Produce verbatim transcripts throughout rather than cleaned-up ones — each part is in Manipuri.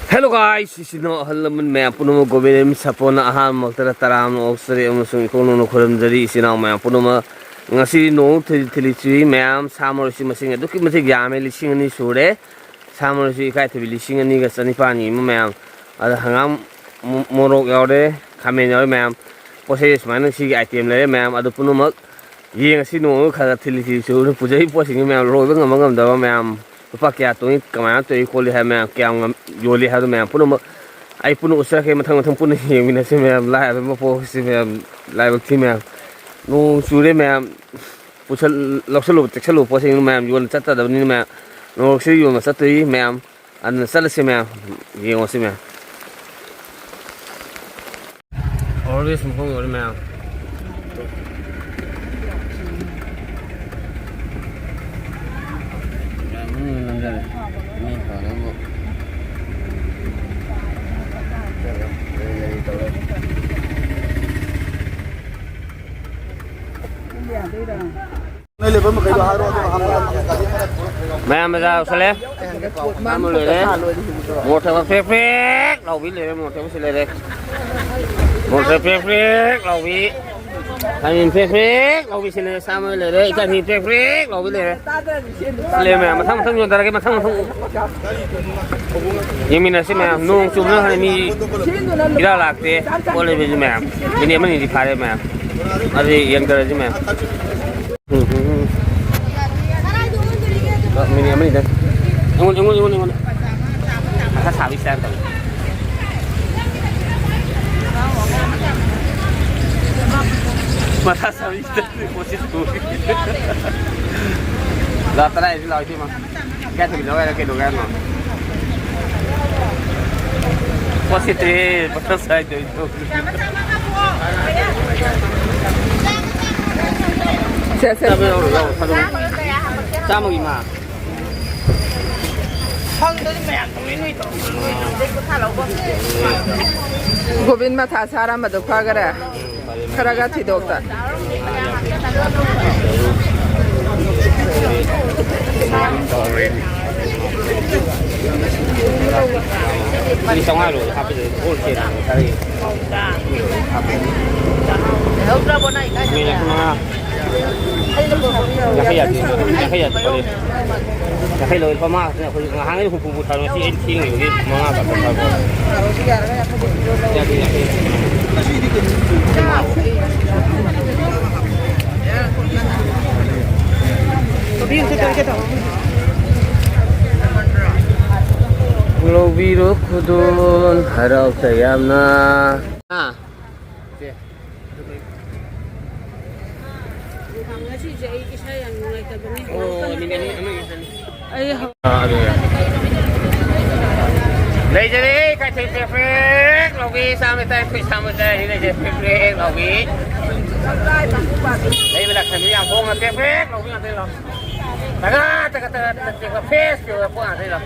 Hello guys, ꯏꯆꯤꯟ ꯏꯅꯥꯎ ꯑꯍꯜ ꯂꯃꯟ ꯃꯌꯥꯝ ꯄꯨꯝꯅꯃꯛ ꯒꯣꯕꯤꯟꯗ ꯁꯥꯄꯣꯟꯅ ꯑꯍꯥꯟꯕ ꯃꯛꯇꯗ ꯇꯔꯥꯝꯅ ꯑꯣꯛꯆꯔꯤ ꯑꯃꯁꯨꯡ ꯏꯀꯣꯛ ꯅꯧꯅ ꯈꯨꯔꯨꯝꯖꯔꯤ꯫ ꯏꯆꯤꯟ ꯏꯅꯥꯎ ꯃꯌꯥꯝ ꯄꯨꯝꯅꯃꯛ, ꯉꯁꯤ ꯅꯣꯡ ꯊꯤꯂꯤ ꯊꯤꯂꯤ ꯆꯨꯏ ꯃꯌꯥꯝ꯫ ꯁꯥ ꯃꯔꯣꯏꯁꯤ ꯃꯁꯤꯡ ꯑꯗꯨꯛꯀꯤ ꯃꯇꯤꯛ ꯌꯥꯝꯃꯦ, ꯂꯤꯁꯤꯡ ꯑꯅꯤ ꯁꯨꯔꯦ꯫ ꯁꯥ ꯃꯔꯣꯏꯁꯤ ꯏꯀꯥꯏꯊꯕꯤ ꯂꯤꯁꯤꯡ ꯑꯅꯤꯒ ꯆꯅꯤꯄꯥꯟ ꯅꯤꯕ ꯃꯌꯥꯝ꯫ ꯑꯗ ꯍꯪꯒꯥꯝ, ꯃꯣ-, ꯃꯣꯔꯣꯛ ꯌꯥꯎꯔꯦ, ꯈꯥꯃꯦꯟ ꯌꯥꯎꯔꯦ ꯃꯌꯥꯝ꯫ ꯄꯣꯠ ꯆꯩ ꯁꯨꯃꯥꯏꯅ ꯁꯤꯒꯤ item ꯂꯩꯔꯦ ꯃꯌꯥꯝ꯫ ꯑꯗꯨ ꯄꯨꯝꯅꯃꯛ ꯌꯦꯡꯉꯁꯤ ꯅꯣꯡꯃ ꯈꯔ ꯈꯔ ꯊꯤꯂꯤ ꯊꯤꯂꯤ ꯆꯨꯕꯅ ꯄꯨꯖꯔꯤꯕ ꯄꯣꯠꯁꯤꯡꯁꯤ ꯃꯌꯥꯝ ꯂꯣꯏꯕ ꯉꯝꯕ ꯉꯝꯗꯕ ꯃꯌꯥꯝ꯫ ꯂꯨꯄꯥ ꯀꯌꯥ ꯇꯣꯡꯉꯤ, ꯀꯃꯥꯏꯅ ꯇꯧꯏ ꯈꯣꯠꯂꯤ ꯍꯥꯏꯕ ꯃꯌꯥꯝ, ꯀꯌꯥꯝ ꯉꯝ-, ꯌꯣꯜꯂꯤ ꯍꯥꯏꯕꯗꯣ ꯃꯌꯥꯝ ꯄꯨꯝꯅꯃꯛ ꯑꯩ ꯄꯨꯟꯅ ꯎꯠꯆꯔꯛꯀꯦ꯫ ꯃꯊꯪ ꯃꯊꯪ ꯄꯨꯟꯅ ꯌꯦꯡꯃꯤꯟꯅꯁꯤ ꯃꯌꯥꯝ꯫ ꯂꯥꯏꯔꯕ ꯃꯄꯣꯛꯁꯤ ꯃꯌꯥꯝ, ꯂꯥꯏꯕꯛ ꯊꯤ ꯃꯌꯥꯝ꯫ ꯅꯣꯡ ꯆꯨꯔꯦ ꯃꯌꯥꯝ꯫ ꯄꯨꯁꯜ-, ꯂꯧꯁꯜꯂꯨꯕ ꯇꯦꯛꯁꯜꯂꯨꯕ ꯄꯣꯠꯁꯤꯡꯗꯨ ꯃꯌꯥꯝ ꯌꯣꯟꯕ ꯆꯠꯇꯗꯕꯅꯤꯅ ꯃꯌꯥꯝ꯫ ꯅꯣꯡꯁꯤ ꯌꯣꯟꯕ ꯆꯠꯇꯣꯏ ꯃꯌꯥꯝ꯫ ꯑꯗꯨꯅ ꯆꯠꯂꯁꯤ ꯃꯌꯥꯝ꯫ ꯌꯦꯡꯉꯨꯁꯤ ꯃꯌꯥꯝ꯫ Always ꯃꯐꯝ ꯌꯧꯔꯦ ꯃꯌꯥꯝ꯫ ꯃꯌꯥꯝ ꯃꯅꯨꯡꯗ ꯅꯝꯖꯔꯦ꯫ ꯃꯤ ꯐꯅꯕ꯫ ꯅꯣꯏ ꯂꯩꯐꯝ ꯃꯈꯩꯗꯣ ꯍꯥꯏꯔꯣ, ꯑꯗꯨꯒ ꯍꯥꯟꯅ ꯃꯌꯥꯝ ꯕꯖꯥꯔ ꯌꯧꯁꯜꯂꯦ꯫ ꯑꯃ ꯂꯣꯏꯔꯦ꯫ ꯃꯣꯔꯣꯛ ꯊꯛꯄ ꯐ꯭ꯔꯦꯛ ꯐ꯭ꯔꯦꯛ ꯂꯥꯎꯕꯤ ꯂꯩꯔꯦ, ꯃꯣꯔꯣꯛ ꯊꯛꯄꯁꯤ ꯂꯩꯔꯦ꯫ ꯃꯣꯔꯣꯛ ꯊꯛꯄ ꯐ꯭ꯔꯦꯛ ꯐ꯭ꯔꯦꯛ ꯂꯥꯎꯕꯤ꯫ ꯈꯥꯃꯦꯟ ꯐ꯭ꯔꯦꯛ ꯐ꯭ꯔꯦꯛ ꯂꯥꯎꯕꯤ ꯁꯤ ꯂꯩꯔꯦ, ꯆꯥꯝꯃ ꯂꯩꯔꯦ꯫ ꯏꯀꯥꯏꯊꯕꯤ ꯐ꯭ꯔꯦꯛ ꯐ꯭ꯔꯦꯛ ꯂꯥꯎꯕꯤ ꯂꯩꯔꯦ꯫ ꯂꯩ ꯃꯌꯥꯝ, ꯃꯊꯪ ꯃꯊꯪ ꯌꯣꯟꯊꯔꯒꯦ, ꯃꯊꯪ ꯃꯊꯪ꯫ ꯌꯦꯡꯃꯤꯟꯅꯁꯤ ꯃꯌꯥꯝ꯫ ꯅꯣꯡ ꯆꯨꯕꯅ ꯈꯪꯗꯦ ꯃꯤ ꯏꯔꯥꯛ ꯂꯥꯛꯇꯦ꯫ ꯄꯣꯠ ꯂꯩꯕꯁꯤ ꯃꯌꯥꯝ꯫ ꯃꯤꯅꯤꯠ ꯑꯃꯅꯤꯗꯤ ꯐꯥꯔꯦ ꯃꯌꯥꯝ꯫ ꯑꯗꯨꯗꯤ ꯌꯦꯡꯊꯔꯁꯤ ꯃꯌꯥꯝ꯫ ꯎꯝ, ꯎꯝ, ꯎꯝ꯫ ꯃꯤꯅꯤꯠ ꯑꯃꯅꯤꯗ꯫ ꯑꯩꯉꯣꯟꯗ, ꯑꯩꯉꯣꯟꯗ, ꯑꯩꯉꯣꯟꯗ, ꯑꯩꯉꯣꯟꯗ꯫ ꯃꯊꯥ ꯁꯥꯕꯤ style ꯇꯧꯏ꯫ ꯃꯊꯥ ꯁꯥꯕꯤ style ꯇꯧꯏ, ꯄꯣꯠꯁꯤ ꯇꯧꯏ꯫ ꯂꯥꯛ ꯇꯔꯥ ꯍꯥꯏꯁꯤ ꯂꯥꯛꯑꯣ, ꯏꯇꯩꯃ꯫ ꯏꯀꯥꯏꯊꯕꯤ ꯂꯧ ꯍꯥꯏꯔ ꯀꯩꯗꯧꯒꯦ ꯍꯥꯏꯅꯣ? ꯄꯣꯠ ꯁꯤꯠꯇ꯭ꯔꯦ, ꯄꯪꯆꯥꯏ ꯆꯥꯏꯗꯣꯏꯗꯣ꯫ ꯁꯦ, ꯁꯦ꯫ ꯆꯥꯕ ꯌꯥꯎꯔꯣ, ꯌꯥꯎꯔꯣ, ꯐꯖꯅ꯫ ꯆꯥꯝꯃꯒꯤ ꯃꯉꯥ꯫ ꯒꯣꯕꯤꯟ ꯃꯊꯥ ꯁꯥꯔꯝꯕꯗꯣ ꯐꯈꯔꯦ? ꯈꯔꯒ ꯊꯤꯗꯣꯛꯇ꯫ ꯆꯥꯝꯃꯉꯥ ꯂꯣꯏꯔꯦ ꯍꯥꯞꯄꯤꯗꯣꯏ ꯍꯣꯜꯁꯦꯜ ꯈꯔ ꯍꯥꯞꯄꯦ꯫ ꯂꯩꯍꯧꯗ꯭ꯔꯕꯣ ꯅꯪ ꯏꯀꯥꯏ? ꯃꯤ ꯌꯥꯡꯈꯩ ꯃꯉꯥ꯫ ꯌꯥꯡꯈꯩ ꯌꯥꯗꯦ꯫ ꯌꯥꯡꯈꯩ ꯌꯥꯗꯦ꯫ ꯌꯥꯡꯈꯩ ꯂꯧꯏ꯫ ꯂꯨꯄꯥ ꯃꯉꯥ ꯈꯛꯇꯅꯦ꯫ ꯑꯩꯈꯣꯏ ꯉꯍꯥꯡꯉꯩ ꯍꯨꯝꯐꯨ ꯍꯨꯝꯐꯨ ꯊꯥꯔꯣ꯫ ꯁꯤ ꯑꯩꯅ ꯊꯦꯡꯉꯤꯕꯒꯤ ꯃꯉꯥ ꯈꯛꯇ ꯊꯥꯔꯣ꯫ ꯌꯥꯗꯦ, ꯌꯥꯗꯦ꯫ ꯂꯧꯕꯤꯔꯣ ꯈꯨꯗꯣꯜ ꯍꯔꯥꯎ ꯇꯌꯥꯝꯅ꯫ ꯑꯥ꯫ ꯉꯁꯤꯁꯦ ꯑꯩ ꯏꯁꯥ ꯌꯥꯝ ꯅꯨꯡꯉꯥꯏꯇꯕꯅꯤ꯫ ꯑꯣ, ꯃꯤꯅꯤꯠ ꯑꯅꯤ, ꯑꯃ ꯍꯦꯟꯅ ꯆꯠꯂꯤ꯫ ꯑꯩ ꯍꯧ- ꯑꯥ, ꯑꯗꯨ ꯌꯥꯏ꯫ ꯂꯩꯖꯔꯦ, ꯀꯩꯊꯦꯜ ꯄ꯭ꯔꯦꯛ ꯄ꯭ꯔꯦꯛ ꯂꯥꯎꯕꯤ, ꯆꯥꯝꯃ ꯇꯥꯏ, ꯑꯩꯈꯣꯏ ꯆꯥꯝꯃ ꯇꯥꯏ, ꯂꯩꯖꯔꯦ, ꯄ꯭ꯔꯦꯛ ꯄ꯭ꯔꯦꯛ ꯂꯥꯎꯕꯤ꯫ ꯂꯩꯕ ꯂꯥꯛꯁꯟꯕ ꯌꯥꯝ ꯍꯣꯡꯅ ꯄ꯭ꯔꯦꯛ ꯄ꯭ꯔꯦꯛ ꯂꯥꯎꯕꯤ ꯉꯥꯛꯇꯅꯤ ꯂꯥꯎ꯫ ꯇꯒꯥ ꯇꯒꯥ ꯇꯒꯥ ꯇꯒꯥ ꯇꯒꯥ ꯐ꯭ꯔꯦꯁ ꯑꯣꯏꯕ ꯄꯣꯠ ꯉꯥꯛꯇꯅꯤ ꯂꯥꯎ꯫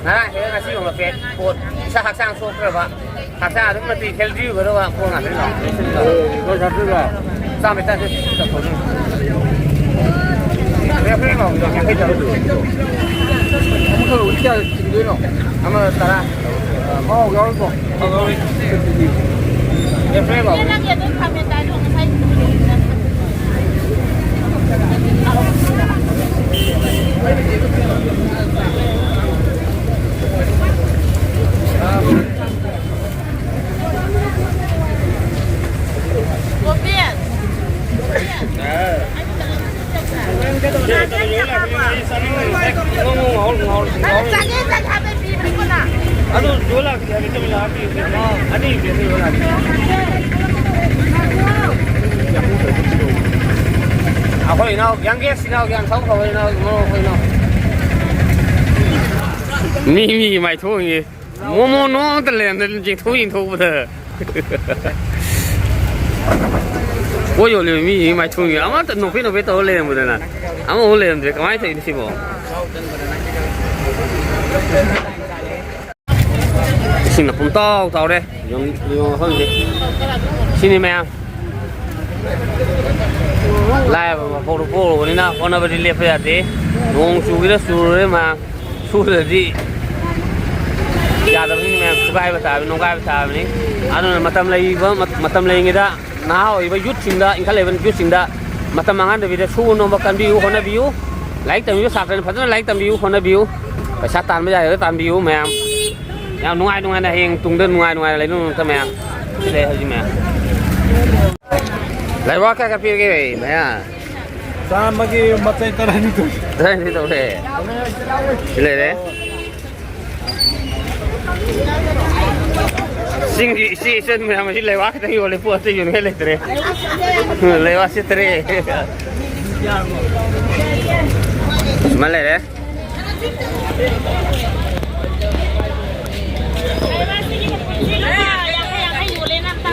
ꯉꯔꯥꯡ ꯍꯦꯛ ꯉꯁꯤ ꯌꯣꯟꯕ ꯄ꯭ꯔꯦꯛ ꯄꯣꯠ, ꯏꯁꯥ ꯍꯛꯆꯥꯡ ꯁꯣꯛꯇ꯭ꯔꯕ꯫ ꯍꯛꯆꯥꯡ ꯑꯗꯨꯛꯀꯤ ꯃꯇꯤꯛ ꯍꯦꯜꯗꯤ ꯑꯣꯏꯒꯗꯕ ꯄꯣꯠ ꯉꯥꯛꯇꯅꯤ꯫ ꯂꯣꯏ ꯆꯥꯕꯤꯕ꯭ꯔꯣ? ꯆꯥꯝꯃ ꯇꯔꯥ ꯇꯧꯊꯣꯛꯑꯣ꯫ ꯐ꯭ꯔꯦꯡ ꯐ꯭ꯔꯦꯡ ꯂꯥꯎꯕꯤꯗꯣ ꯌꯥꯡꯈꯩ ꯇꯔꯨꯛ꯫ ꯑꯃꯈꯛ ꯀꯌꯥ ꯆꯤꯡꯗꯣꯏꯅꯣ? ꯑꯃ ꯇꯔꯥ꯫ ꯃꯍꯥꯎ ꯌꯥꯎꯔꯤꯕꯣ? ꯃꯍꯥꯎ ꯌꯥꯎꯔꯤ꯫ ꯐ꯭ꯔꯦꯡ ꯐ꯭ꯔꯦꯡ ꯂꯥꯎꯕꯤꯗꯣ꯫ ꯑꯗꯨ ꯌꯣꯜꯂꯛꯀꯦ ꯍꯥꯏꯕ ꯆꯠꯃꯤꯟꯅ ꯍꯥꯞꯄꯤꯌꯨ꯫ ꯑꯅꯤ ꯄꯤꯔꯁꯨ ꯌꯣꯜꯂꯛꯀꯦ꯫ ꯑꯩꯈꯣꯏ ꯏꯅꯥꯎ, youngest ꯏꯅꯥꯎ, ꯌꯥꯝ ꯁꯥꯎ ꯐꯕ ꯏꯅꯥꯎ, ꯃꯔꯨꯞ ꯑꯩꯈꯣꯏ ꯏꯅꯥꯎ꯫ ꯃꯤ ꯃꯤꯒꯤ ꯃꯥꯏꯊꯣꯡꯉꯤ꯫ ꯃꯣꯃꯣ ꯅꯣ ꯑꯃꯇ ꯂꯩꯔꯝꯗ ꯌꯦꯡꯊꯣꯛ ꯌꯦꯡꯊꯣꯛꯄꯗ꯫ ꯄꯣꯠ ꯌꯣꯜꯂꯤꯕ ꯃꯤꯁꯤꯡꯒꯤ ꯃꯥꯏꯊꯣꯡꯁꯦ ꯑꯃꯠꯇ ꯅꯣꯛꯐꯦꯠ ꯅꯣꯛꯐꯦꯠ ꯇꯧꯔ ꯂꯩꯔꯝꯕꯗꯅ ꯑꯃꯐꯥꯎ ꯂꯩꯔꯝꯗ꯭ꯔꯦ꯫ ꯀꯃꯥꯏꯅ ꯇꯧꯔꯤꯅꯣ ꯁꯤꯕꯣ? ꯏꯁꯤꯡꯅ ꯄꯨꯡꯇꯥꯎ ꯇꯥꯎꯔꯦ꯫ ꯌꯣꯟ-, ꯌꯣꯟꯕ ꯃꯐꯝꯁꯦ ꯁꯤꯅꯤ ꯃꯌꯥꯝ꯫ ꯂꯥꯏꯔꯕ ꯃꯄꯣꯛꯇ ꯄꯣꯛꯎꯔꯕꯅꯤꯅ ꯍꯣꯠꯅꯕꯗꯤ ꯂꯦꯞꯄ ꯌꯥꯗꯦ꯫ ꯅꯣꯡ ꯆꯨꯒꯦꯔꯥ ꯆꯨꯔꯣꯏꯔꯥ ꯃꯌꯥꯝ꯫ ꯁꯨꯗ꯭ꯔꯗꯤ ꯌꯥꯗꯕꯅꯤ ꯃꯌꯥꯝ, ꯁꯨꯒꯥꯏꯕ ꯇꯥꯕꯅꯤ, ꯅꯣꯡꯒꯥꯏꯕ ꯇꯥꯕꯅꯤ꯫ ꯑꯗꯨꯅ ꯃꯇꯝ ꯂꯩꯕ, ꯃꯇꯝ ꯂꯩꯔꯤꯉꯩꯗ ꯅꯍꯥ ꯑꯣꯏꯔꯤꯕ ꯌꯨꯠꯁꯤꯡꯗ, ꯏꯟꯈꯠꯂꯛꯏꯕ ꯌꯨꯠꯁꯤꯡꯗ ꯃꯇꯝ ꯃꯥꯡꯍꯟꯗꯕꯤꯗ ꯁꯨꯕ ꯅꯣꯝꯕ ꯀꯟꯕꯤꯌꯨ, ꯍꯣꯠꯅꯕꯤꯌꯨ꯫ ꯂꯥꯏꯔꯤꯛ ꯇꯝꯕꯤꯕ ꯁꯥꯇ꯭ꯔꯅ ꯐꯖꯅ ꯂꯥꯏꯔꯤꯛ ꯇꯝꯕꯤꯌꯨ, ꯍꯣꯠꯅꯕꯤꯌꯨ꯫ ꯄꯩꯁꯥ ꯇꯥꯟꯕ ꯌꯥꯔꯒ ꯇꯥꯟꯕꯤꯌꯨ ꯃꯌꯥꯝ꯫ ꯌꯥꯝ ꯅꯨꯡꯉꯥꯏ ꯅꯨꯡꯉꯥꯏꯅ ꯍꯌꯦꯡ ꯇꯨꯡꯗ ꯅꯨꯡꯉꯥꯏ ꯅꯨꯡꯉꯥꯏꯅ ꯂꯩꯅꯕ ꯃꯌꯥꯝ꯫ ꯁꯤꯗ ꯍꯧꯖꯤꯛ ꯃꯌꯥꯝ꯫ ꯂꯩꯕꯥꯛ ꯀꯌꯥ ꯀꯌꯥ ꯄꯤꯔꯒꯦ ꯃꯌꯥꯝ? ꯆꯥꯝꯃꯒꯤ ꯃꯆꯩ ꯇꯔꯥꯅꯤꯊꯣꯏ꯫ ꯇꯔꯥꯅꯤꯊꯣꯏ ꯇꯧꯔꯦ꯫ ꯁꯤ ꯂꯩꯔꯦ꯫ ꯆꯤꯡꯒꯤ ꯏꯆꯦ ꯏꯆꯟ ꯃꯌꯥꯝ ꯑꯁꯤ ꯂꯩꯕꯥꯛ ꯈꯤꯇꯪ ꯌꯣꯜꯂꯦ, ꯄꯣꯠ ꯑꯇꯩ ꯌꯣꯟꯅꯤꯡꯉꯥꯏ ꯂꯩꯇ꯭ꯔꯦ꯫ ꯂꯩꯕꯥꯛ ꯁꯤꯠꯇ꯭ꯔꯦ꯫ ꯁꯤꯃ ꯂꯩꯔꯦ꯫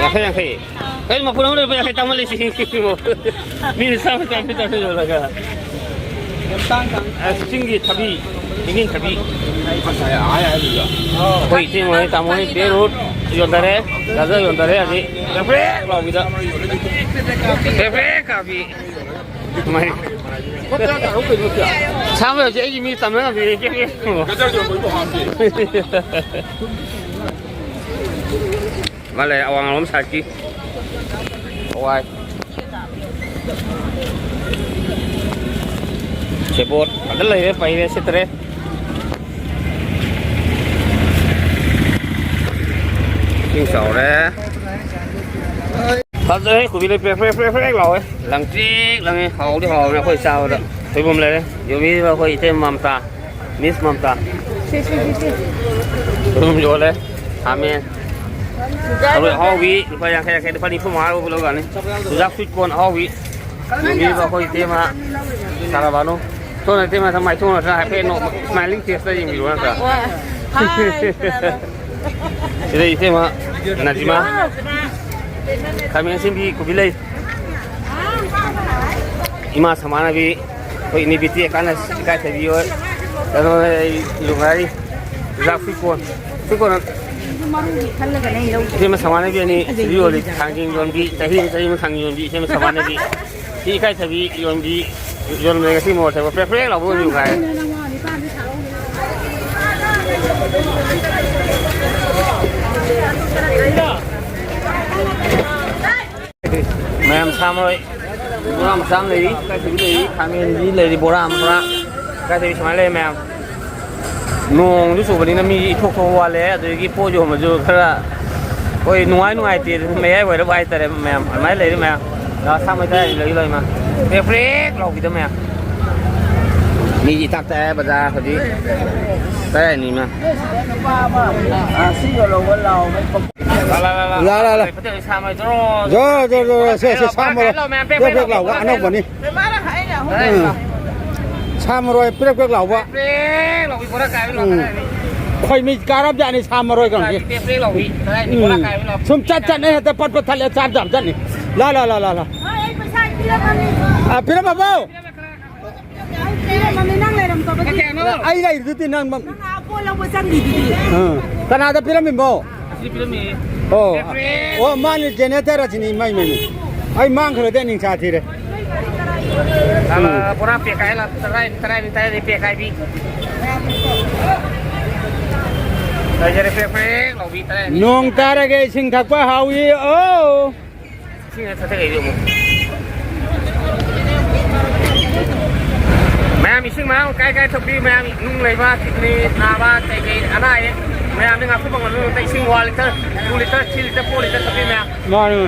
ꯌꯥꯡꯈꯩ ꯌꯥꯡꯈꯩ꯫ ꯀꯩꯅꯣ ꯃꯄꯨꯟ ꯑꯃꯗ ꯂꯨꯄꯥ ꯌꯥꯡꯈꯩ ꯇꯥꯡꯃꯜꯂꯦ ꯁꯤ꯫ ꯃꯤꯅ ꯆꯥꯝꯃ ꯆꯥꯝꯃ ꯆꯥꯝꯃ ꯌꯣꯜꯂꯒ꯫ ꯑꯁ, ꯆꯤꯡꯒꯤ ꯊꯕꯤ, ꯆꯤꯡꯒꯤ ꯊꯕꯤ꯫ ꯑꯩꯈꯣꯏ ꯏꯇꯩꯃ ꯍꯣꯏ, ꯇꯥꯃꯣ ꯍꯣꯏ, ꯕꯦꯔꯨꯠ ꯌꯣꯟꯊꯔꯦ, ꯒꯖꯔ ꯌꯣꯟꯊꯔꯦ, ꯑꯗꯩ ꯄ꯭ꯔꯦꯛ ꯄ꯭ꯔꯦꯛ ꯂꯥꯎꯕꯤꯗ꯫ ꯄ꯭ꯔꯦꯛ ꯄ꯭ꯔꯦꯛ ꯀꯥꯕꯤ꯫ ꯃꯥꯏ꯫ ꯁꯥꯕ ꯍꯧꯖꯤꯛ ꯑꯩꯒꯤ ꯃꯤ ꯇꯝꯅ ꯉꯝꯗꯦ꯫ ꯃꯥ ꯂꯩꯔꯦ, ꯑꯋꯥꯡꯂꯣꯝ ꯁꯥꯏꯠꯀꯤ ꯍꯋꯥꯏ꯫ ꯁꯦꯕꯣꯠ ꯐꯖꯅ ꯂꯩꯔꯦ, ꯄꯩꯔꯦ, ꯁꯤꯠꯇ꯭ꯔꯦ꯫ ꯏꯁꯤꯡ ꯆꯥꯎꯔꯦ꯫ ꯐꯖꯔꯦ, ꯀꯣꯕꯤ ꯂꯩ ꯄ꯭ꯔꯦꯛ ꯄ꯭ꯔꯦꯛ ꯄ꯭ꯔꯦꯛ ꯄ꯭ꯔꯦꯛ ꯂꯥꯎꯋꯦ꯫ ꯂꯪꯇ꯭ꯔꯤꯛ ꯂꯪꯉꯦ, ꯍꯥꯎꯗꯤ ꯍꯥꯎꯕꯅꯦ ꯑꯩꯈꯣꯏ ꯆꯥꯕꯗ꯫ ꯁꯣꯏꯕꯨꯝ ꯂꯩꯔꯦ, ꯌꯣꯟꯕꯤꯔꯤꯕ ꯑꯩꯈꯣꯏ ꯏꯇꯩ ꯃꯃꯇꯥ꯫ ꯃꯤꯁ ꯃꯝꯇꯥ꯫ ꯁꯦ, ꯁꯦ, ꯁꯦ, ꯁꯦ꯫ ꯑꯗꯨꯝ ꯌꯣꯜꯂꯦ꯫ ꯈꯥꯃꯦꯟ꯫ ꯊꯔꯣꯏ ꯑꯍꯥꯎꯕꯤ ꯂꯨꯄꯥ ꯌꯥꯡꯈꯩ, ꯌꯥꯡꯈꯩ, ꯂꯨꯄꯥ ꯅꯤꯐꯨ ꯃꯉꯥ ꯂꯧꯕ ꯂꯧꯒꯅꯤ꯫ ꯆꯨꯖꯥꯛ sweet corn ꯑꯍꯥꯎꯕꯤ꯫ ꯌꯣꯟꯕꯤꯔꯤꯕ ꯑꯩꯈꯣꯏ ꯏꯇꯩꯃ ꯁꯥꯔꯕꯥꯅꯨ꯫ ꯁꯣꯝꯅ ꯏꯇꯩꯃ ꯃꯥꯏꯊꯣꯡ ꯅꯠꯇ꯭ꯔ ꯍꯥꯏꯐꯦꯠ ꯅꯣꯛ-, smiling face ꯇ ꯌꯦꯡꯕꯤꯔꯣ ꯅꯠꯇ꯭ꯔ? ꯍꯣꯏ꯫ ꯍꯥꯏ, ꯁꯥꯔꯕꯥꯅꯨ꯫ ꯁꯤꯗ ꯏꯇꯩꯃ ꯅꯖꯤꯃꯥ꯫ ꯈꯥꯃꯦꯟ ꯑꯁꯤꯟꯕꯤ, ꯀꯣꯕꯤ ꯂꯩ꯫ ꯏꯃꯥ ꯁꯃꯥꯟꯅꯕꯤ, ꯑꯩꯈꯣꯏ ꯏꯅꯦ ꯕꯤꯇꯤ ꯀꯥꯟꯅ ꯏꯀꯥꯏꯊꯕꯤ ꯍꯣꯏ, ꯀꯩꯅꯣ, ꯑꯩ ꯌꯨꯝ ꯍꯥꯏꯔꯤ, ꯆꯨꯖꯥꯛ sweet corn, sweet corn꯫ ꯏꯆꯦ ꯃꯁꯥ ꯃꯥꯟꯅꯕꯤ ꯑꯅꯤ ꯁꯤꯗ ꯌꯣꯜꯂꯤ, ꯊꯥꯡꯖꯤꯡ ꯌꯣꯟꯕꯤ, ꯆꯍꯤ ꯑꯃ ꯆꯍꯤ ꯑꯃ ꯊꯥꯡꯖꯤꯡ ꯌꯣꯟꯕꯤ, ꯏꯆꯦ ꯃꯁꯥ ꯃꯥꯟꯅꯕꯤ꯫ ꯁꯤ ꯏꯀꯥꯏꯊꯕꯤ ꯌꯣꯟꯕꯤ, ꯌꯣꯟꯕꯗ ꯉꯁꯤ ꯃꯣꯔꯣꯛ ꯑꯇꯦꯛꯄ ꯄ꯭ꯔꯦꯛ ꯄ꯭ꯔꯦꯛ ꯂꯥꯎꯕ ꯑꯣꯏꯕꯤꯌꯨ ꯀꯥꯏ꯫ ꯃꯔꯣꯏ ꯕꯣꯔꯥ ꯃꯆꯥ ꯑꯃ ꯂꯩꯔꯤ, ꯏꯀꯥꯏꯊꯕꯤ ꯂꯩꯔꯤ, ꯈꯥꯃꯦꯟꯁꯤ ꯂꯩꯔꯤ, ꯕꯣꯔꯥ ꯑꯃ ꯕꯣꯔꯥ꯫ ꯏꯀꯥꯏꯊꯕꯤ ꯁꯨꯃꯥꯏꯅ ꯂꯩꯔꯦ ꯃꯌꯥꯝ꯫ ꯅꯣꯡꯁꯨ ꯆꯨꯕꯅꯤꯅ ꯃꯤ ꯏꯊꯣꯛ ꯊꯣꯛꯄ ꯋꯥꯠꯂꯦ, ꯑꯗꯨꯗꯒꯤ ꯄꯣꯠ ꯌꯣꯟꯕꯁꯨ ꯈꯔ ꯍꯣꯏ ꯅꯨꯡꯉꯥꯏ ꯅꯨꯡꯉꯥꯏꯇꯦ, ꯑꯗꯨꯝ ꯃꯌꯥꯏ ꯑꯣꯏꯔꯞ ꯍꯥꯏꯇꯥꯔꯦ ꯃꯌꯥꯝ꯫ ꯑꯗꯨꯃꯥꯏꯅ ꯂꯩꯔꯤ ꯃꯌꯥꯝ꯫ ꯂꯥꯛꯑꯣ, ꯁꯥ ꯃꯔꯣꯏ ꯇꯔꯥ ꯂꯩꯔꯤ ꯂꯣꯏ ꯃꯌꯥꯝ꯫ ꯄ꯭ꯔꯦꯛ ꯄ꯭ꯔꯦꯛ ꯂꯥꯎꯕꯤꯗꯣ ꯃꯌꯥꯝ꯫ ꯃꯤꯒꯤ ꯏꯇꯥꯛ ꯇꯥꯛꯑꯦ ꯕꯖꯥꯔ ꯍꯧꯖꯤꯛ꯫ ꯇꯔꯥꯅꯤ ꯃꯌꯥꯝ꯫ ꯂꯥ, ꯂꯥ, ꯂꯥ꯫ ꯐꯠꯇꯕ ꯁꯥ ꯃꯔꯣꯏ ꯇꯧꯔꯣ꯫ ꯖꯣ, ꯖꯣ, ꯖꯣ, ꯖꯣ, ꯁꯦ, ꯁꯦ, ꯁꯥ ꯃꯔꯣꯏ꯫ ꯄ꯭ꯔꯦꯛ ꯄ꯭ꯔꯦꯛ ꯂꯥꯎꯕ ꯑꯅꯧꯕꯅꯤ꯫ ꯎꯝ꯫ ꯁꯥ ꯃꯔꯣꯏ ꯄ꯭ꯔꯦꯛ ꯄ꯭ꯔꯦꯛ ꯂꯥꯎꯕ꯫ ꯄ꯭ꯔꯦꯛ ꯂꯥꯎꯕꯤ ꯕꯣꯔꯥ ꯀꯥꯏꯕ ꯂꯥꯎ ꯎꯝ꯫ ꯀꯗꯥꯏꯗꯒꯤ? ꯈꯣꯏ ꯃꯤ ꯀꯥꯔꯕ ꯖꯥꯠꯅꯤ ꯁꯥ ꯃꯔꯣꯏ ꯀꯥꯡꯁꯤ꯫ ꯄ꯭ꯔꯦꯛ ꯄ꯭ꯔꯦꯛ ꯂꯥꯎꯕꯤ ꯀꯗꯥꯏꯗꯒꯤ ꯕꯣꯔꯥ ꯎꯝ꯫ ꯀꯥꯏꯕ ꯂꯥꯎ꯫ ꯁꯨꯝ ꯆꯠ ꯆꯠꯅ ꯍꯦꯛꯇ ꯄꯠ ꯄꯠ ꯊꯠꯂꯦ ꯆꯥꯕ ꯌꯥꯕ ꯖꯥꯠꯅꯤ꯫ ꯂꯥ, ꯂꯥ, ꯂꯥ, ꯂꯥ, ꯂꯥ꯫ ꯍꯣꯏ, ꯑꯩ ꯄꯩꯁꯥ ꯄꯤꯔꯝꯃꯅꯤ꯫ ꯑ, ꯄꯤꯔꯝꯃꯕꯣ? ꯄꯤꯔꯝꯃꯅꯤ, ꯅꯪ ꯂꯩꯔꯝꯗꯕꯒꯤ꯫ ꯑꯩ ꯂꯩꯔꯤꯗꯨꯗꯤ ꯅꯪ ꯃ- ꯅꯪ ꯑꯥ ꯄꯣꯠ ꯂꯧꯕ ꯆꯪꯈꯤꯗꯨꯗꯤ꯫ ꯑ, ꯀꯅꯥꯗ ꯄꯤꯔꯝꯃꯤꯕꯣ? ꯑꯁꯤ ꯄꯤꯔꯝꯃꯤ꯫ ꯑꯣ꯫ ꯑꯦ, ꯐ꯭ꯔꯦꯟ꯫ ꯑꯣ, ꯃꯥꯅꯤ ꯖꯦꯅꯦꯇꯔ ꯑꯁꯤꯅꯤ ꯏꯃꯥꯏ ꯃꯥꯏ꯫ ꯑꯩ ꯃꯥꯡꯈ꯭ꯔꯗꯤ ꯑꯩ ꯅꯤꯡꯁꯥ ꯊꯤꯔꯦ꯫ ꯂꯥ, ꯂꯥ, ꯂꯥ, ꯕꯣꯔꯥ ꯄꯦꯛ ꯈꯥꯏ ꯂꯥ, ꯇꯔꯥꯏ, ꯇꯔꯥꯏ, ꯇꯔꯥꯏ ꯄꯦꯛ ꯈꯥꯏꯕꯤ꯫ ꯂꯩꯖꯔꯦ, ꯄ꯭ꯔꯦꯛ ꯄ꯭ꯔꯦꯛ ꯂꯥꯎꯕꯤ, ꯇꯔꯥꯏ꯫ ꯅꯣꯡ ꯇꯥꯔꯒ ꯏꯁꯤꯡ ꯊꯛꯄ ꯍꯥꯎꯏ꯫ ꯑꯣ꯫ ꯏꯁꯤꯡ ꯊꯛꯊꯒꯩꯗꯤ ꯑꯃꯨꯛ꯫ ꯃꯌꯥꯝ ꯏꯁꯤꯡ ꯃꯔꯥꯡ ꯀꯥꯏ ꯀꯥꯏ ꯊꯛꯄꯤ ꯃꯌꯥꯝ ꯅꯨꯡ ꯂꯩꯕ, ꯀꯤꯗꯅꯤ ꯅꯥꯕ, ꯀꯩ ꯀꯩ ꯑꯅꯥ ꯑꯌꯦꯛ ꯃꯌꯥꯝꯗꯤ ꯉꯥꯛꯊꯣꯛꯄ ꯉꯝꯅꯕ ꯏꯁꯤꯡ one litre, two litre, three litre, four litre ꯊꯛꯄꯤ ꯃꯌꯥꯝ꯫ ꯃꯥꯅꯤ꯫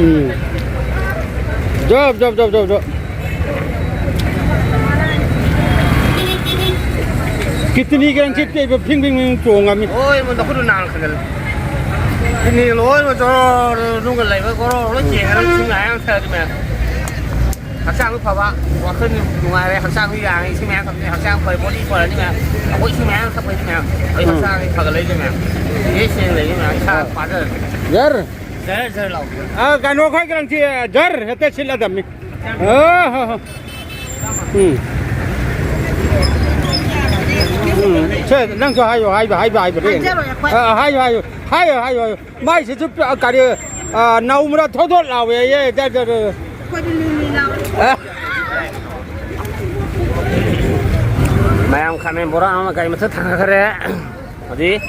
ꯎꯝ꯫ ꯖꯣꯕ, ꯖꯣꯕ, ꯖꯣꯕ, ꯖꯣꯕ, ꯖꯣꯕ꯫ ꯀꯤꯗꯅꯤ ꯒꯔꯪꯁꯤ ꯇꯦꯛꯏꯕ ꯐꯤꯡ ꯐꯤꯡ ꯐꯤꯡ ꯆꯣꯡꯉꯝꯃꯤ꯫ ꯍꯣꯏ, ꯃꯣꯏ ꯅꯈꯨꯠꯇꯨ ꯅꯥꯅ ꯈꯟꯒꯠꯂꯨ꯫ ꯀꯤꯗꯅꯤ ꯂꯣꯏꯅ ꯖꯣꯔ ꯅꯨꯡꯒ ꯂꯩꯕ ꯒꯣꯔꯣ ꯂꯣꯏ ꯆꯦꯟꯈ꯭ꯔꯦ, ꯏꯁꯤꯡ ꯃꯌꯥꯝ ꯊꯛꯑꯗꯤ ꯃꯌꯥꯝ꯫ ꯍꯛꯆꯥꯡꯁꯨ ꯐꯕ, ꯋꯥꯈꯜꯁꯨ ꯅꯨꯡꯉꯥꯏꯔꯦ, ꯍꯛꯆꯥꯡꯁꯨ ꯌꯥꯡꯉꯦ, ꯏꯁꯤꯡ ꯃꯌꯥꯝ ꯊꯛꯄꯁꯦ ꯍꯛꯆꯥꯡ ꯐꯩ, ꯕꯣꯗꯤ ꯐꯔꯅꯤ ꯃꯌꯥꯝ꯫ ꯑꯩꯈꯣꯏ ꯏꯁꯤꯡ ꯃꯌꯥꯝ ꯊꯛꯄꯁꯦ ꯃꯌꯥꯝ, ꯑꯩ ꯎꯝ꯫ ꯍꯛꯆꯥꯡꯁꯦ ꯐꯒꯠꯂꯛꯏꯁꯦ ꯃꯌꯥꯝ꯫ ꯁꯤꯗꯩ ꯁꯦꯡꯅ ꯂꯩꯔꯤ ꯃꯌꯥꯝ, ꯏꯁꯥ ꯄꯥꯖꯔꯅꯤ꯫ ꯖꯔ꯫ ꯖꯔ ꯖꯔ ꯂꯥꯎ꯫ ꯑ, ꯀꯩꯅꯣ, ꯑꯩꯈꯣꯏ ꯀꯔꯝ ꯁꯤ, ꯖꯔ ꯍꯦꯛꯇ ꯁꯤꯠꯂꯗꯝꯅꯤ꯫ ꯑ, ꯍ, ꯍ꯫ ꯎꯝ꯫ ꯎꯝ꯫ ꯁꯦ, ꯅꯪꯁꯨ ꯍꯥꯏꯌꯣ, ꯍꯥꯏꯕ, ꯍꯥꯏꯕ, ꯍꯥꯏꯕ, ꯍꯥꯏꯕ꯫ ꯍꯥꯏꯖꯔꯣꯏ, ꯑꯩꯈꯣꯏ꯫ ꯑ, ꯍꯥꯏꯌꯣ, ꯍꯥꯏꯌꯣ, ꯍꯥꯏꯌꯣ, ꯍꯥꯏꯌꯣ, ꯍꯥꯏꯌꯣ꯫ ꯃꯥꯏꯁꯤꯁꯨ ꯀꯔꯤ, ꯑ, ꯅꯧꯃꯔ ꯊꯣꯠ ꯊꯣꯠ ꯂꯥꯎꯋꯦ, ꯑꯦ, ꯖꯔ, ꯖꯔ, ꯖꯔ꯫ ꯑꯩꯈꯣꯏꯗꯤ ꯂꯨꯏ ꯂꯨꯏ ꯂꯥꯎꯋꯦ꯫ ꯑ꯫ ꯃꯌꯥꯝ ꯈꯥꯃꯦꯟ ꯕꯣꯔꯥ ꯑꯃ ꯀꯩ ꯃꯊꯛ ꯊꯥꯡꯒꯠꯈ꯭ꯔꯦ꯫ ꯍꯧꯖꯤꯛ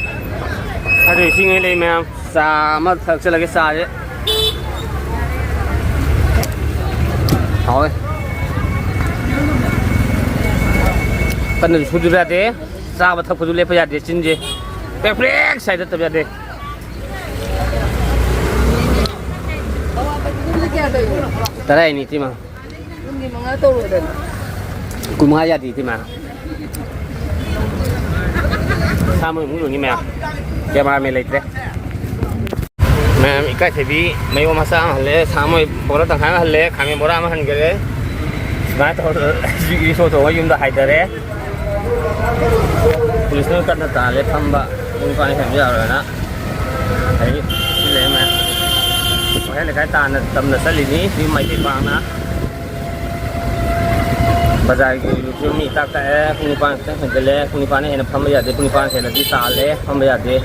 ꯑꯗꯨ ꯏꯁꯤꯡ ꯍꯩ ꯂꯩ ꯃꯌꯥꯝ꯫ ꯆꯥ ꯑꯃ ꯊꯛꯆꯜꯂꯒꯦ, ꯆꯥꯁꯦ꯫ ꯍꯥꯎꯋꯦ꯫ ꯀꯟꯅꯁꯨ ꯁꯨꯗꯕ ꯌꯥꯗꯦ, ꯆꯥꯕ ꯊꯛꯄꯁꯨ ꯂꯦꯞꯄ ꯌꯥꯗꯦ, ꯆꯤꯟꯁꯦ ꯄ꯭ꯔꯦꯛ ꯄ꯭ꯔꯦꯛ ꯁꯥꯏꯗꯠꯇꯕ ꯌꯥꯗꯦ꯫ ꯇꯔꯥꯅꯤ ꯏꯇꯩꯃ꯫ ꯀꯨꯟꯒꯤ ꯃꯉꯥ ꯇꯧꯔꯣꯗꯅ꯫ ꯀꯨꯟꯃꯉꯥ ꯌꯥꯗꯦ ꯏꯇꯩꯃ꯫ ꯁꯥ ꯃꯣꯏ ꯑꯃꯨꯛ ꯌꯣꯟꯅꯤ ꯃꯌꯥꯝ꯫ ꯀꯦꯃꯦꯔꯥꯃꯦꯟ ꯂꯩꯇ꯭ꯔꯦ꯫ ꯃꯌꯥꯝ ꯏꯀꯥꯏꯊꯕꯤ ꯃꯌꯣꯝ ꯃꯆꯥ ꯑꯃ ꯍꯜꯂꯦ, ꯁꯥ ꯃꯣꯏ ꯕꯣꯔꯥ ꯇꯪꯈꯥꯏ ꯑꯃ ꯍꯜꯂꯦ, ꯈꯥꯃꯦꯟ ꯕꯣꯔꯥ ꯑꯃ ꯍꯟꯈꯔꯦ꯫ ꯁꯨꯃꯥꯏꯅ ꯇꯧꯔ ꯔꯤꯛꯁꯣ ꯇꯣꯡꯉ ꯌꯨꯝꯗ ꯍꯥꯏꯊꯔꯦ꯫ ꯄꯨꯂꯤꯁꯅ ꯀꯟꯅ ꯇꯥꯜꯂꯦ ꯐꯝꯕ꯫ ꯄꯨꯡ ꯅꯤꯄꯥꯟ ꯍꯦꯟꯕ ꯌꯥꯔꯣꯏꯅ꯫ ꯑꯗꯒꯤ ꯁꯤ ꯂꯩꯔꯝꯃꯦ꯫ ꯋꯥꯍꯦꯡ ꯂꯩꯀꯥꯏ ꯇꯥꯟꯅ ꯇꯝꯅ ꯆꯠꯂꯤꯅꯤ꯫ ꯁꯤ ꯃꯩꯇꯩ ꯄꯥꯛꯅ ꯕꯖꯥꯔꯒꯤ ꯌꯨꯝ ꯃꯤ ꯇꯥꯛ ꯇꯥꯛꯑꯦ꯫ ꯄꯨꯡ ꯅꯤꯄꯥꯟ ꯈꯤꯇꯪ ꯍꯦꯟꯖꯜꯂꯦ꯫ ꯄꯨꯡ ꯅꯤꯄꯥꯟ ꯍꯦꯟꯅ ꯐꯝꯕ ꯌꯥꯗꯦ꯫ ꯄꯨꯡ ꯅꯤꯄꯥꯟ ꯍꯦꯜꯂꯗꯤ ꯇꯥꯜꯂꯦ, ꯐꯝꯕ ꯌꯥꯗꯦ꯫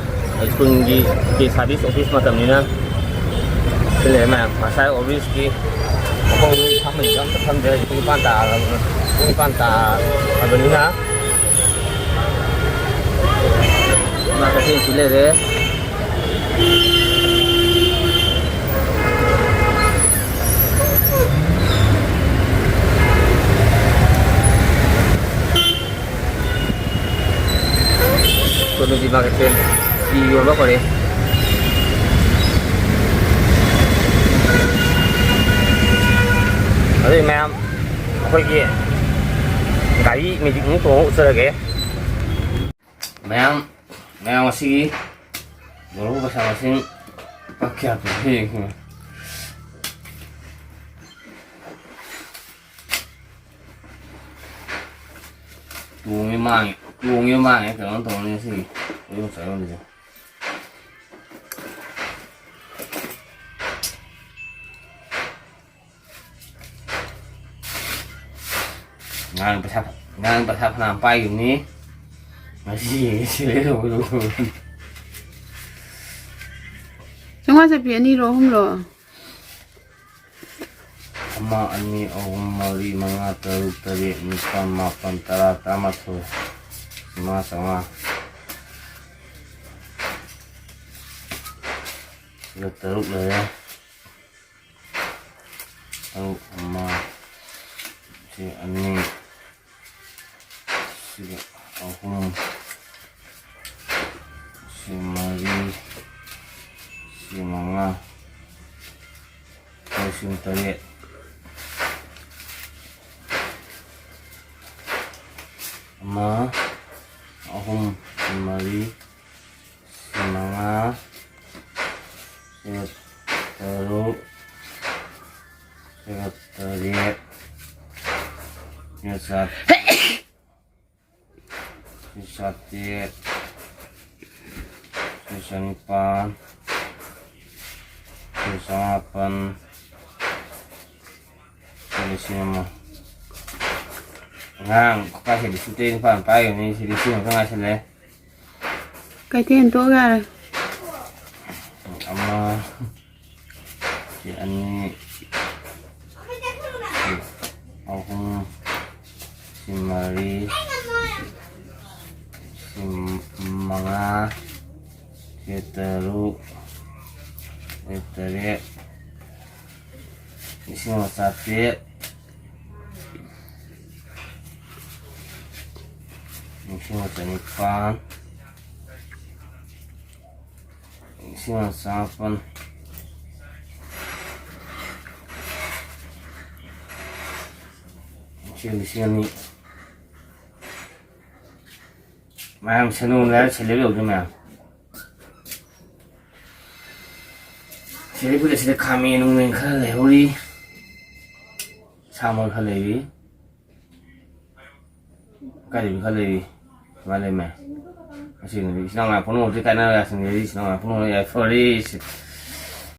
ꯁ꯭ꯀꯨꯜꯒꯤ ꯀꯦ ꯁꯥꯔꯚꯤꯁ ꯑꯣꯐꯤꯁ ꯃꯇꯝꯅꯤꯅ꯫ ꯁꯤ ꯂꯩꯔꯦ ꯃꯌꯥꯝ꯫ ꯉꯁꯥꯏ ꯑꯣꯐꯤꯁꯀꯤ ꯃꯈꯣꯡꯗ ꯐꯝꯕꯁꯤꯡꯗꯣ ꯑꯝꯇ ꯐꯝꯗ꯭ꯔꯦ꯫ ꯄꯨꯡ ꯅꯤꯄꯥꯟ ꯇꯥꯔꯕꯅꯤ꯫ ꯄꯨꯡ ꯅꯤꯄꯥꯟ ꯇꯥꯔꯕꯅꯤꯅ ꯏꯃꯥ ꯀꯩꯊꯦꯜꯁꯤ ꯂꯩꯔꯦ꯫ ꯀꯣꯅꯨꯡꯒꯤ ꯃꯥꯔꯀꯦꯠꯁꯦ ꯐꯤ ꯌꯣꯟꯕ ꯍꯧꯔꯦ꯫ ꯑꯗꯨꯗꯤ ꯃꯌꯥꯝ ꯑꯩꯈꯣꯏꯒꯤ ꯒꯥꯔꯤ ꯃꯦꯖꯤꯛ ꯑꯃꯨꯛ ꯇꯣꯡꯉ ꯎꯠꯆꯔꯒꯦ꯫ ꯃꯌꯥꯝ, ꯃꯌꯥꯝ ꯑꯁꯤꯒꯤ ꯃꯔꯨꯞ ꯄꯩꯁꯥ ꯃꯁꯤꯡ ꯂꯨꯄꯥ ꯀꯌꯥ ꯇꯧꯒꯦ ꯌꯦꯡꯁꯤ꯫ ꯇꯣꯡꯉꯦ ꯃꯥꯡꯉꯦ, ꯇꯣꯡꯉꯦ ꯃꯥꯡꯉꯦ ꯀꯩꯅꯣ ꯇꯧꯔꯅꯤ ꯉꯁꯤꯒꯤ ꯑꯌꯨꯛ ꯉꯟꯇꯥ ꯌꯣꯟꯕꯁꯦ꯫ ꯉꯔꯥꯡ ꯄꯩꯁꯥ, ꯉꯔꯥꯡ ꯄꯩꯁꯥ ꯐꯅꯌꯥꯝ ꯄꯥꯏꯈꯤꯕꯅꯤ꯫ ꯉꯁꯤ ꯌꯦꯡꯉꯦ ꯁꯤ ꯂꯩꯔꯝꯒꯗꯧꯕ꯫ ꯆꯥꯝꯃꯉꯥ ꯆꯠꯄꯤ ꯑꯅꯤꯔꯣ ꯑꯍꯨꯝꯔꯣ? ꯑꯃ, ꯑꯅꯤ, ꯑꯍꯨꯝ, ꯃꯔꯤ, ꯃꯉꯥ, ꯇꯔꯨꯛ, ꯇꯔꯦꯠ, ꯅꯤꯄꯥꯜ, ꯃꯥꯄꯜ, ꯇꯔꯥ, ꯇꯔꯥꯃꯥꯊꯣꯏ꯫ ꯃꯉꯥ ꯆꯥꯝꯃꯉꯥ꯫ ꯁꯤꯒ ꯇꯔꯨꯛ ꯂꯩꯔꯦ꯫ ꯇꯔꯨꯛ ꯑꯃ, ꯁꯤ ꯑꯅꯤ, ꯁꯤꯒ ꯑꯍꯨꯝ, ꯁꯤ ꯃꯔꯤ, ꯁꯤ ꯃꯉꯥ, ꯁꯤ ꯇꯔꯦꯠ꯫ ꯑꯃ, ꯑꯍꯨꯝ, ꯃꯔꯤ, ꯁꯤ ꯃꯉꯥ, ꯁꯤ ꯇꯔꯨꯛ, ꯁꯤ ꯇꯔꯦꯠ, ꯁꯤ ꯆꯥ-, ꯁꯤ ꯆꯥꯇ꯭ꯔꯦꯠ, ꯁꯤ ꯆꯅꯤꯄꯥꯟ, ꯁꯤ ꯆꯃꯥꯄꯟ, ꯁꯤ ꯂꯤꯁꯤꯡ ꯑꯃ꯫ ꯑꯉꯥꯡ ꯈꯨꯄꯥꯏꯁꯦ ꯂꯤꯁꯤꯡ ꯇꯔꯦꯠ ꯅꯤꯄꯥꯟ ꯄꯥꯏꯒꯅꯤ, ꯁꯤ ꯂꯤꯁꯤꯡ ꯑꯃ ꯉꯥꯏꯁꯜꯂꯦ꯫ ꯀꯩꯊꯦꯜ ꯇꯣꯛ ꯌꯥꯔꯦ꯫ ꯑꯃ, ꯁꯤ ꯑꯅꯤ, ꯁꯤ ꯑꯍꯨꯝ, ꯁꯤ ꯃꯔꯤ, ꯁꯤ ꯃꯉꯥ, ꯁꯤ ꯇꯔꯨꯛ, ꯁꯤ ꯇꯔꯦꯠ, ꯂꯤꯁꯤꯡ ꯑꯃ ꯆꯥꯇ꯭ꯔꯦꯠ, ꯂꯤꯁꯤꯡ ꯑꯃ ꯆꯅꯤꯄꯥꯟ, ꯂꯤꯁꯤꯡ ꯑꯃ ꯆꯃꯥꯄꯟ, ꯂꯤꯁꯤꯡ, ꯂꯤꯁꯤꯡ ꯑꯅꯤ꯫ ꯃꯌꯥꯝ ꯁꯦꯟꯗꯣꯡ ꯂꯩꯔ ꯁꯦꯂꯦꯕ꯭ꯔꯦꯠ ꯌꯧꯗꯣꯏ ꯃꯌꯥꯝ꯫ ꯁꯦꯂꯦꯕ꯭ꯔꯦꯠ ꯑꯁꯤꯗ ꯈꯥꯃꯦꯟ ꯅꯨꯡꯃꯦꯟ ꯈꯔ ꯂꯩꯍꯧꯔꯤ꯫ ꯁꯥ ꯃꯔꯣꯏ ꯈꯔ ꯂꯩꯔꯤ꯫ ꯀꯥꯏꯗꯕꯤ ꯈꯔ ꯂꯩꯔꯤ꯫ ꯁꯨꯃꯥꯏꯅ ꯂꯩꯔꯝꯃꯦ꯫ ꯑꯁꯤꯅꯗꯤ ꯏꯆꯤꯟ ꯏꯅꯥꯎ ꯃꯌꯥꯝ ꯄꯨꯝꯅꯃꯛꯇꯤ ꯀꯥꯏꯅꯔꯒ ꯁꯤꯡꯗꯤ ꯏꯆꯤꯟ ꯏꯅꯥꯎ ꯃꯌꯥꯝ ꯄꯨꯝꯅꯃꯛ ꯌꯥꯏꯐꯔꯤ꯫